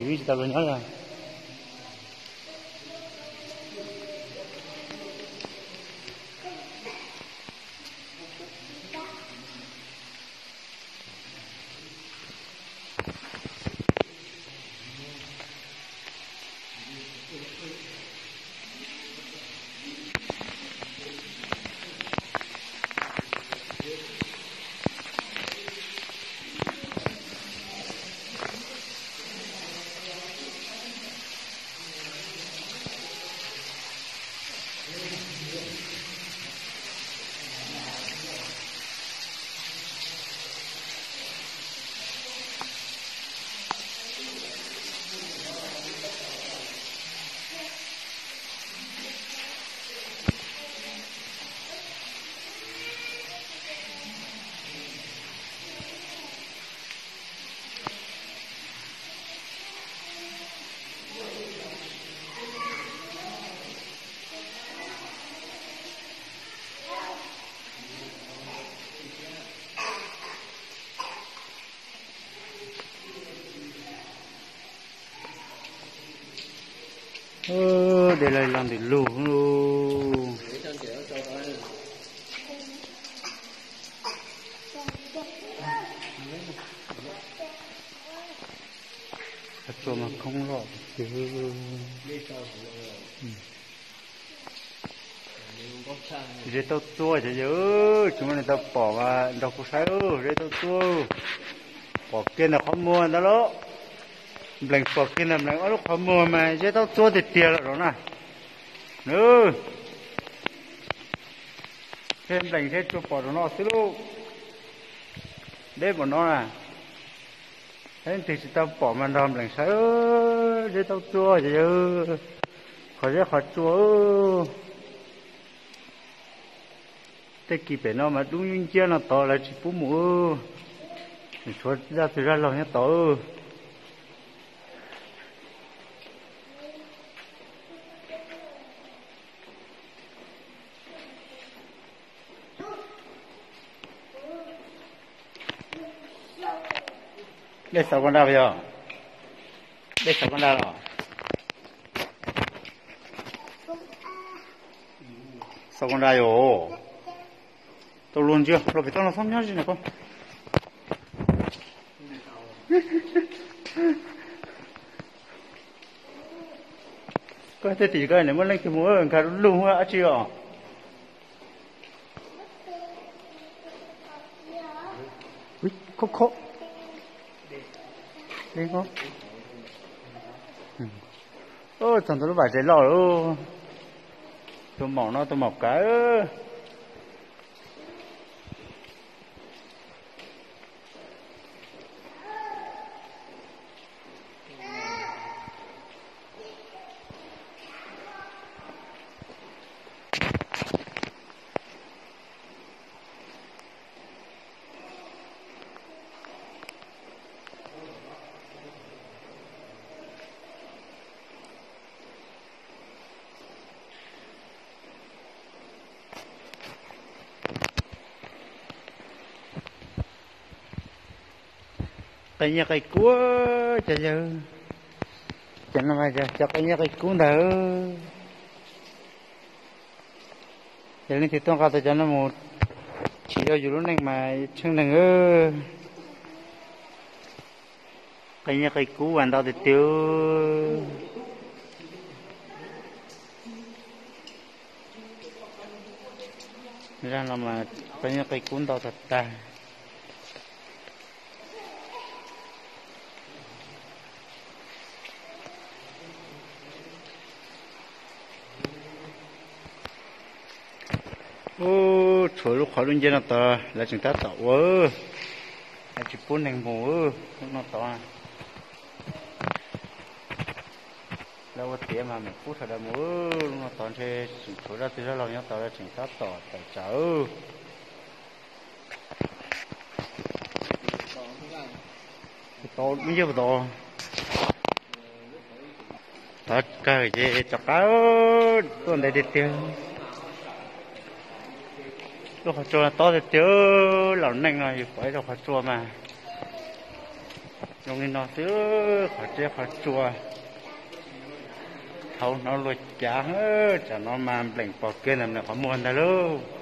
Vim tsis tau luag nyob li. Ub, de los los ntawm lug. Qhov tsua mas khoob loj tiag. Ze tauj txua cov yawg, tsis muaj neeg tau pom mas nrog kuv saib, ze tauj txua pom kiag ntawm qhov muag ntawd lauj. Nplees pom kiag ntawm nplees ob lub qhov muag mas ze tauj txua tiag tiag lawm no na. Nplees thiab tsua pom rau no xwb lauj. Deb npaum no na. Leej twg tsis tau pom mas nrog nplees saib, ze tauj txua, qhov zeb qhov tsua. Tej kis pem no mas dub nciab no tod lawv tsis pub mus, tshuav zaj twg zaj laug nyob tod. Dej xav koj nra yog, dej xav koj nra los? Xav koj nra yog, tau luag ntsia los pem toj no txhob nyob zim na koj. Koj tej tim koj nws muaj leej twg mus nkag lug dab tsi os. Khob khob. Txog ntawm lub vaj tsev loj lawm. Tus maum no tus maum kav. Qe nyiaj qe kub, cov yawg, cov no mas yog cov qe nyiaj qe kub ntag. Yog leej twg tuaj nqa tau cov no mus chim rau yus lub neej mas tsheej neeg. Qe nyiaj qe kub vas ntau tiag tiag. Zaj no mas qe nyiaj qe kub ntau tag tag. Ub, tshuav lub qhov dub nciab no tod lawv tseem tab tom ua, lawv tsis pub neeg mus lub no tod. Lawv ua tiav mas mam pub sawv daws mus, lub no tod ntshe tseem tshuav zaj twg zaj laug nyob tod lawv tseem tab tom tawm tsam. Tod, tod kawg ces rov qab tuaj ntev tiag tiag. Lub qhov tsua tob tiag tiag, laus neej no yus pom ib lub qhov tsua mas. Zoo li no xwb, qhov tsiab qhov tsua thaum hnov luag cav, tsam no mas npleem pom kiag ntawm qhov muag ntag lauj.